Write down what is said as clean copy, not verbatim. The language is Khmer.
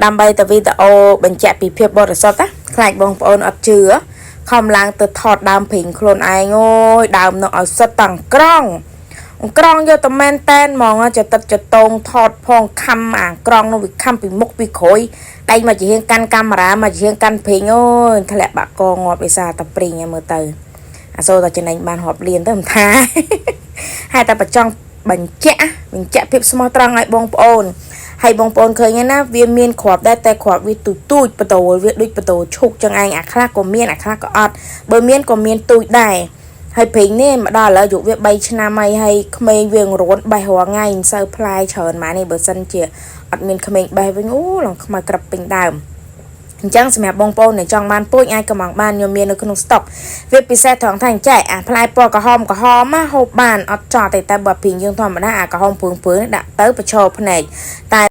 ដើម្បីតែវីដេអូបញ្ជាក់ពីភាពបរិសុទ្ធណាខ្លាចបងប្អូនអត់ជឿខំឡើងទៅថតដើមព្រីងខ្លួនឯងអូយដើមនោះឲ្យសុទ្ធតង់ក្រង់អង្ក្រង់យកតែមែនតែនហ្មងចតិតចតងថតផងខំអាក្រង់នោះវាខំពីមុខពីក្រោយដៃមកជាហៀងកាន់កាមេរ៉ាមកជាហៀងកាន់ព្រីងអូយធ្លាក់បាក់កងាប់ឯសាតាព្រីងឯមើលទៅអាសូរតែចំណេញបានរាប់លានទៅមិនថា ហើយតែបញ្ចង់បញ្ជាក់បញ្ជាក់ភាពស្មោះត្រង់ឲ្យបងប្អូនហើយបងប្អូនឃើញហើយណាវាមានគ្រាប់ដែរតែគ្រាប់វាទូទូចបតូលវាដូចបតូលឈូកចឹងឯងអាខ្លះក៏មានអាខ្លះក៏អត់បើមានក៏មានទូចដែរហើយព្រីងនេះមកដល់ឥឡូវអាយុវា3ឆ្នាំហើយហើយក្មេងវាងរួនបេះរាល់ថ្ងៃមិនសូវផ្លែច្រើនម៉ានេះបើសិនជាអត់មានក្មេងបេះវិញអូឡងខ្មៅក្រឹបពេញដើមអញ្ចឹងសម្រាប់បងប្អូនដែលចង់បានពូជអាចកំងបានខ្ញុំមាននៅក្នុងស្តុកវាពិសេសត្រង់ថាអញ្ចេះអាផ្លែពណ៌ក្រហមក្រហមណាហូបបានអត់ចោះទេតែបើព្រីងយើងធម្មតាអាក្រហមព្រឿងព្រឿងដាក់ទៅប្រឈរភ្នែកតែ